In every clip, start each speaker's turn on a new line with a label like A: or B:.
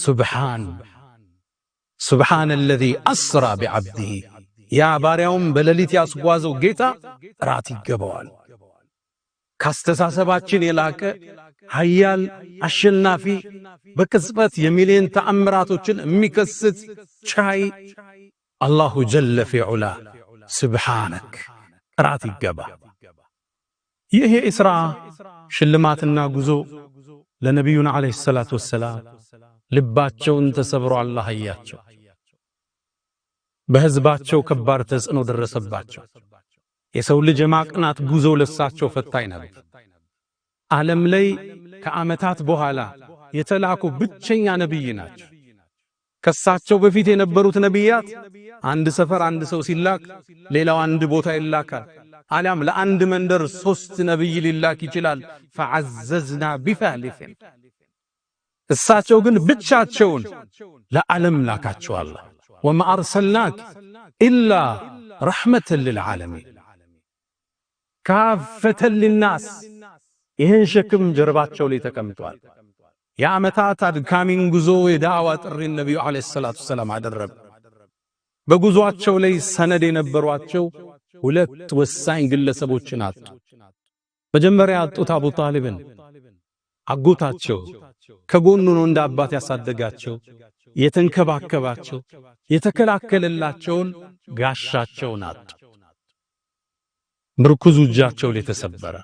A: سبحان سبحان الذي أسرى بعبده፣ ያ ባሪያውን በሌሊት ያስጓዘው ጌታ ጥራት ይገባዋል። ካስተሳሰባችን የላቀ ኃያል አሸናፊ፣ በቅጽበት የሚሊዮን ተአምራቶችን የሚከስት ቻይ الله جل في علاه سبحانك ጥራት ይገባ። ይህ የኢስራ ሽልማትና ጉዞ ለነቢዩን عليه الصلاة والسلام ልባቸውን ተሰብሮ አላህ አያቸው። በሕዝባቸው ከባድ ተጽዕኖ ደረሰባቸው። የሰው ልጅ የማቅናት ጉዞ ለሳቸው ፈታኝ ነበር። ዓለም ላይ ከዓመታት በኋላ የተላኩ ብቸኛ ነቢይ ናቸው። ከሳቸው በፊት የነበሩት ነቢያት አንድ ሰፈር አንድ ሰው ሲላክ ሌላው አንድ ቦታ ይላካል። አሊያም ለአንድ መንደር ሶስት ነቢይ ሊላክ ይችላል። فعززنا بثالث። እሳቸው ግን ብቻቸውን ለዓለም ላካቸው አላህ። وما أرسلناك إلا رحمة للعالمين كافة للناس። ይህን ሸክም ጀርባቸው ላይ ተቀምጧል። የዓመታት አድካሚን ጉዞ የዳዕዋ ጥሪን ነቢዩ عليه الصلاة والسلام አደረጉ። በጉዞአቸው ላይ ሰነድ የነበሯቸው ሁለት ወሳኝ ግለሰቦችን አጡ። መጀመሪያ ያጡት አቡ ጣሊብን፣ አጎታቸው፣ ከጎኑ ነው እንደ አባት ያሳደጋቸው፣ የተንከባከባቸው፣ የተከላከለላቸውን ጋሻቸውን አጡ። ምርኩዙ እጃቸው ላይ ተሰበረ።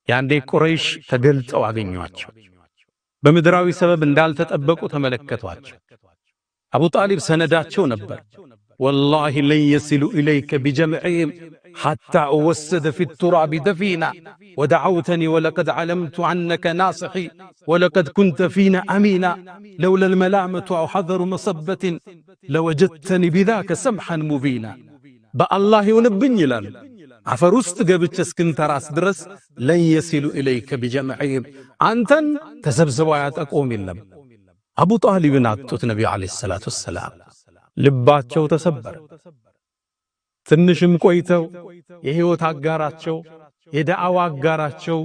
A: ያንዴ ቁረይሽ ተገልጠው አገኟቸው። በምድራዊ ሰበብ እንዳልተጠበቁ ተመለከቷቸው። አቡ ጣሊብ ሰነዳቸው ነበር። والله لن يصلوا إليك بجمعهم حتى أوسد في التراب دفينا، ودعوتني ولقد علمت أنك ناصحي، ولقد كنت فينا أمينا، لولا الملامة أو حذر مصبة لوجدتني بذاك سمحا مبينا። በአላህ ይሁንብኝ ይላል፣ አፈር ውስጥ ገብቼ እስክንተራስ ድረስ لن يصلوا إليك بجمعهم፣ አንተን ተሰብስበው አያጠቁም የለም። አቡ ጣሊብን አጡት ነቢዩ عليه الصلاة والسلام፣ ልባቸው ተሰበረ። ትንሽም ቆይተው የሕይወት አጋራቸው፣ የዳዕዋ አጋራቸው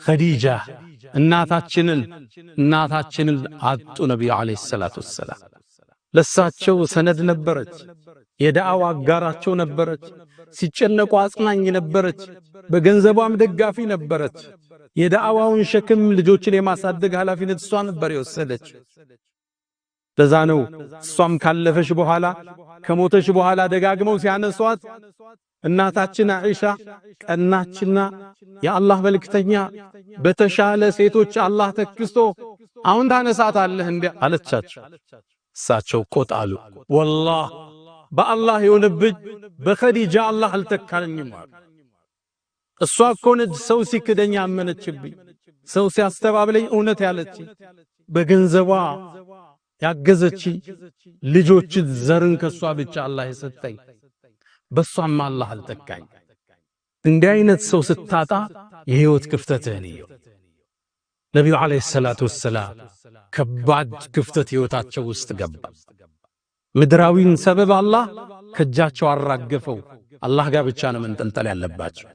A: ኸዲጃ እናታችንን አጡ ነቢዩ عليه الصلاة والسلام። ለሳቸው ሰነድ ነበረች፣ የዳዕዋ አጋራቸው ነበረች፣ ሲጨነቁ አጽናኝ ነበረች፣ በገንዘቧም ደጋፊ ነበረች። የዳዕዋውን ሸክም፣ ልጆችን የማሳደግ ኃላፊነት እሷ ነበር የወሰደች። ለዛ ነው እሷም ካለፈሽ በኋላ፣ ከሞተሽ በኋላ ደጋግመው ሲያነሷት እናታችን አይሻ ቀናችና የአላህ መልእክተኛ በተሻለ ሴቶች አላህ ተክቶ አሁን ታነሳታለህ እንዴ አለቻቸው። እሳቸው ቆጣሉ። والله በአላህ ይሁንብኝ በኸዲጃ አላህ አልተካኝም አሉ። እሷ እኮ ነች ሰው ሲክደኝ ያመነችብኝ፣ ሰው ሲያስተባብለኝ እውነት ያለችኝ፣ በገንዘቧ ያገዘች፣ ልጆች ዘርን ከሷ ብቻ አላህ የሰጠኝ፣ በሷም አላህ አልተካኝ። እንዲህ አይነት ሰው ስታጣ የህይወት ክፍተትህን እየው። ነቢዩ عليه الصلاة والسلام ከባድ ክፍተት ህይወታቸው ውስጥ ገባ። ምድራዊን ሰበብ አላህ ከእጃቸው አራገፈው። አላህ ጋር ብቻ ነው መንጠልጠል ያለባቸው።